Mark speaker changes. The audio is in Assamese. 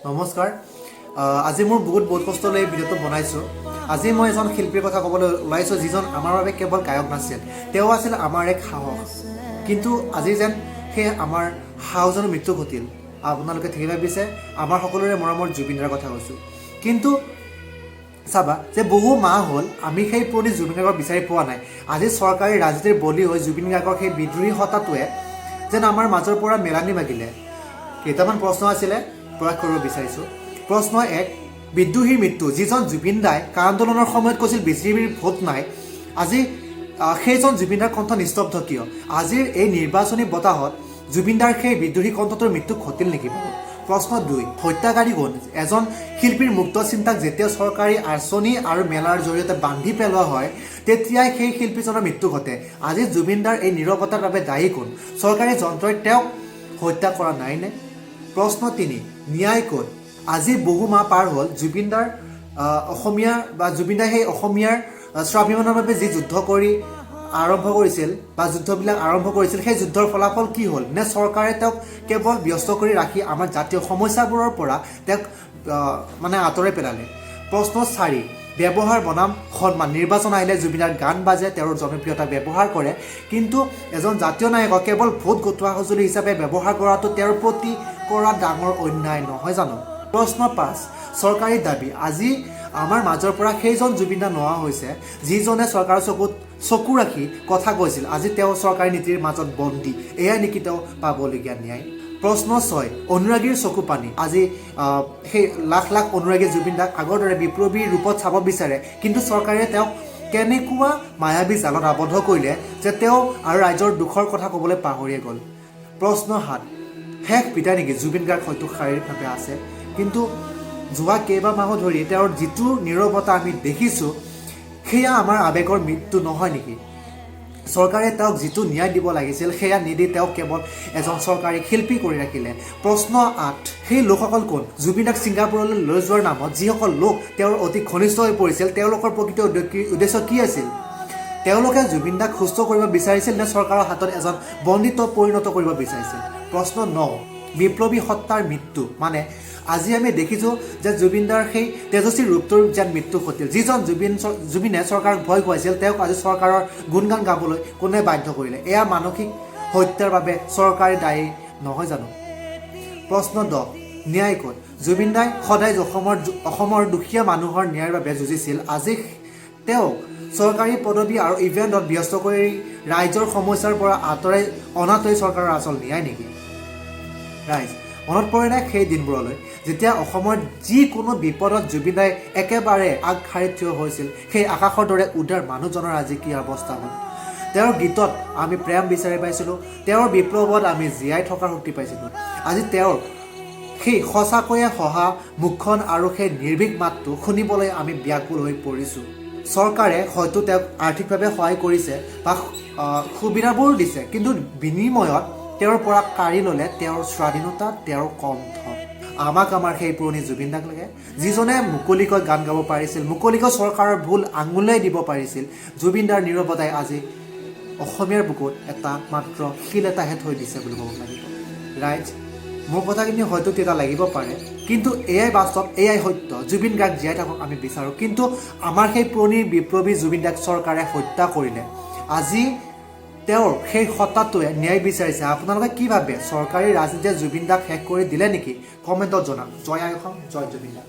Speaker 1: নমস্কাৰ। আজি মোৰ বহুত বহুত কষ্ট লৈ এই ভিডিঅ'টো বনাইছোঁ। আজি মই এজন শিল্পীৰ কথা ক'বলৈ ওলাইছোঁ, যিজন আমাৰ বাবে কেৱল গায়ক নাছিল, তেওঁ আছিল আমাৰ এক সাহস। কিন্তু আজি যেন সেই আমাৰ সাহসজনৰ মৃত্যু ঘটিল। আপোনালোকে ঠিকেই ভাবিছে, আমাৰ সকলোৰে মৰমৰ জুবিনদাৰ কথা কৈছোঁ। কিন্তু চাবা যে বহু মাহ হ'ল, আমি সেই পুৰণি জুবিন গাৰ্গক বিচাৰি পোৱা নাই। আজি চৰকাৰী ৰাজনীতিৰ বলি হৈ জুবিন গাৰ্গৰ সেই বিদ্ৰোহী সত্তাটোৱে যেন আমাৰ মাজৰ পৰা মেলানি মাগিলে। কেইটামান প্ৰশ্ন আছিলে, প্ৰকাশ কৰিব বিচাৰিছোঁ। প্ৰশ্ন 1, বিদ্ৰোহীৰ মৃত্যু। যিজন জুবিন দাই কা আন্দোলনৰ সময়ত কৈছিল বিজেপিৰ ভোট নাই, আজি সেইজন জুবিনদাৰ কণ্ঠ নিস্তব্ধ কিয়? আজিৰ এই নিৰ্বাচনী বতাহত জুবিনদাৰ সেই বিদ্ৰোহী কণ্ঠটোৰ মৃত্যু ঘটিল নেকি বাৰু? প্ৰশ্ন 2, হত্যাকাৰী কোন? এজন শিল্পীৰ মুক্ত চিন্তাক যেতিয়া চৰকাৰী আঁচনি আৰু মেলাৰ জৰিয়তে বান্ধি পেলোৱা হয়, তেতিয়াই সেই শিল্পীজনৰ মৃত্যু ঘটে। আজি জুবিনদাৰ এই নীৰৱতাৰ বাবে দায়ী কোন? চৰকাৰী যন্ত্ৰই তেওঁক হত্যা কৰা নাইনে? প্ৰশ্ন 3, ন্যায় ক'ত? আজি বহু মাহ পাৰ হ'ল, জুবিনদাৰ অসমীয়া বা জুবিনদাৰ সেই অসমীয়াৰ স্বাভিমানৰ বাবে যি যুদ্ধ কৰি আৰম্ভ কৰিছিল বা যুদ্ধবিলাক আৰম্ভ কৰিছিল, সেই যুদ্ধৰ ফলাফল কি হ'ল? নে চৰকাৰে তেওঁক কেৱল ব্যস্ত কৰি ৰাখি আমাৰ জাতীয় সমস্যাবোৰৰ পৰা তেওঁক মানে আঁতৰাই পেলালে? প্ৰশ্ন 4, ব্যৱহাৰ বনাম সন্মান। নিৰ্বাচন আহিলে জুবিনাৰ গান বাজে, তেওঁৰ জনপ্ৰিয়তা ব্যৱহাৰ কৰে। কিন্তু এজন জাতীয় নায়কক কেৱল ভোট গোটোৱা সঁজুলি হিচাপে ব্যৱহাৰ কৰাটো তেওঁৰ প্ৰতি কৰা ডাঙৰ অন্যায় নহয় জানো? প্ৰশ্ন 5, চৰকাৰী দাবী। আজি আমাৰ মাজৰ পৰা সেইজন জুবিন দা নোহোৱা হৈছে, যিজনে চৰকাৰৰ চকুত চকু ৰাখি কথা কৈছিল। আজি তেওঁ চৰকাৰী নীতিৰ মাজত বন্দী। এয়াই নেকি তেওঁ পাবলগীয়া ন্যায়? প্ৰশ্ন 6, অনুৰাগীৰ চকু পানী। আজি সেই লাখ লাখ অনুৰাগী জুবিন দাক আগৰ দৰে বিপ্লৱী ৰূপত চাব বিচাৰে। কিন্তু চৰকাৰে তেওঁক কেনেকুৱা মায়াবী জালত আবদ্ধ কৰিলে যে তেওঁ আৰু ৰাইজৰ দুখৰ কথা ক'বলৈ পাহৰিয়ে গ'ল? প্ৰশ্ন 7, শেষ বিদায় নেকি? জুবিন গাৰ্গ হয়তো শাৰীৰিকভাৱে আছে, কিন্তু যোৱা কেইবামাহো ধৰি তেওঁৰ যিটো নীৰৱতা আমি দেখিছোঁ, সেয়া আমাৰ আৱেগৰ মৃত্যু নহয় নেকি? চৰকাৰে তেওঁক যিটো ন্যায় দিব লাগিছিল, সেয়া নিদি তেওঁক কেৱল এজন চৰকাৰী শিল্পী কৰি ৰাখিলে। প্ৰশ্ন 8, সেই লোকসকল কোন? জুবিনদাক ছিংগাপুৰলৈ লৈ যোৱাৰ নামত যিসকল লোক তেওঁৰ অতি ঘনিষ্ঠ হৈ পৰিছিল, তেওঁলোকৰ প্ৰকৃত উদ্দেশ্য কি আছিল? তেওঁলোকে জুবিন দাক সুস্থ কৰিব বিচাৰিছিল নে চৰকাৰৰ হাতত এজন বন্দীত পৰিণত কৰিব বিচাৰিছিল? প্ৰশ্ন 9, বিপ্লৱী সত্তাৰ মৃত্যু। মানে আজি আমি দেখিছোঁ যে জুবিনদাৰ সেই তেজস্বী ৰূপটোৰ যেন মৃত্যু ঘটিল। যিজন জুবিনে চৰকাৰক ভয় খুৱাইছিল, তেওঁক আজি চৰকাৰৰ গুণগান গাবলৈ কোনে বাধ্য কৰিলে? এয়া মানসিক হত্যাৰ বাবে চৰকাৰে দায়ী নহয় জানো? প্ৰশ্ন 10, ন্যায় ক'ত? জুবিন দাই সদায় অসমৰ দুখীয়া মানুহৰ ন্যায়ৰ বাবে যুঁজিছিল। আজি তেওঁক চৰকাৰী পদবী আৰু ইভেণ্টত ব্যস্ত কৰি ৰাইজৰ সমস্যাৰ পৰা আঁতৰাই অনাটোৱেই চৰকাৰৰ আচল ন্যায় নেকি? ৰাইজ, মনত পৰে নাই সেই দিনবোৰলৈ, যেতিয়া অসমৰ যিকোনো বিপদত জুবিন দাই একেবাৰে আগশাৰীত থিয় হৈছিল? সেই আকাশৰ দৰে উদাৰ মানুহজনৰ আজি কি অৱস্থা হ'ল? তেওঁৰ গীতত আমি প্ৰেম বিচাৰি পাইছিলোঁ, তেওঁৰ বিপ্লৱত আমি জীয়াই থকাৰ শক্তি পাইছিলোঁ। আজি তেওঁৰ সেই সঁচাকৈয়ে হহা মুখখন আৰু সেই নিৰ্ভীক মাতটো শুনিবলৈ আমি ব্যাকুল হৈ পৰিছোঁ। চৰকাৰে হয়তো তেওঁক আৰ্থিকভাৱে সহায় কৰিছে বা সুবিধাবোৰ দিছে, কিন্তু বিনিময়ত তেওঁৰ পৰা কাঢ়ি ল'লে তেওঁৰ স্বাধীনতা, তেওঁৰ কণ্ঠ। আমাক আমাৰ সেই পুৰণি জুবিন দাক লাগে, যিজনে মুকলিকৈ গান গাব পাৰিছিল, মুকলিকৈ চৰকাৰৰ ভুল আঙুলিয়াই দিব পাৰিছিল। জুবিন দাৰ নীৰৱতাই আজি অসমীয়াৰ বুকুত এটা মাত্ৰ শিল এটাহে থৈ দিছে বুলি ক'ব লাগিব। ৰাইজ, মোৰ কথাখিনি হয়তো তেতিয়া লাগিব পাৰে, কিন্তু এয়াই বাস্তৱ, এয়াই সত্য। জুবিন গাৰ্গ জীয়াই থাকক আমি বিচাৰোঁ, কিন্তু আমাৰ সেই পুৰণি বিপ্লৱী জুবিন দাক চৰকাৰে হত্যা কৰিলে। আজি তেওঁৰ সেই সত্তাটোৱে ন্যায় বিচাৰিছে। আপোনালোকে কি ভাবে? চৰকাৰী ৰাজনীতিয়ে জুবিন দাক শেষ কৰি দিলে নেকি? কমেণ্টত জনাওক। জয় আই অসম, জয় জুবিন দা।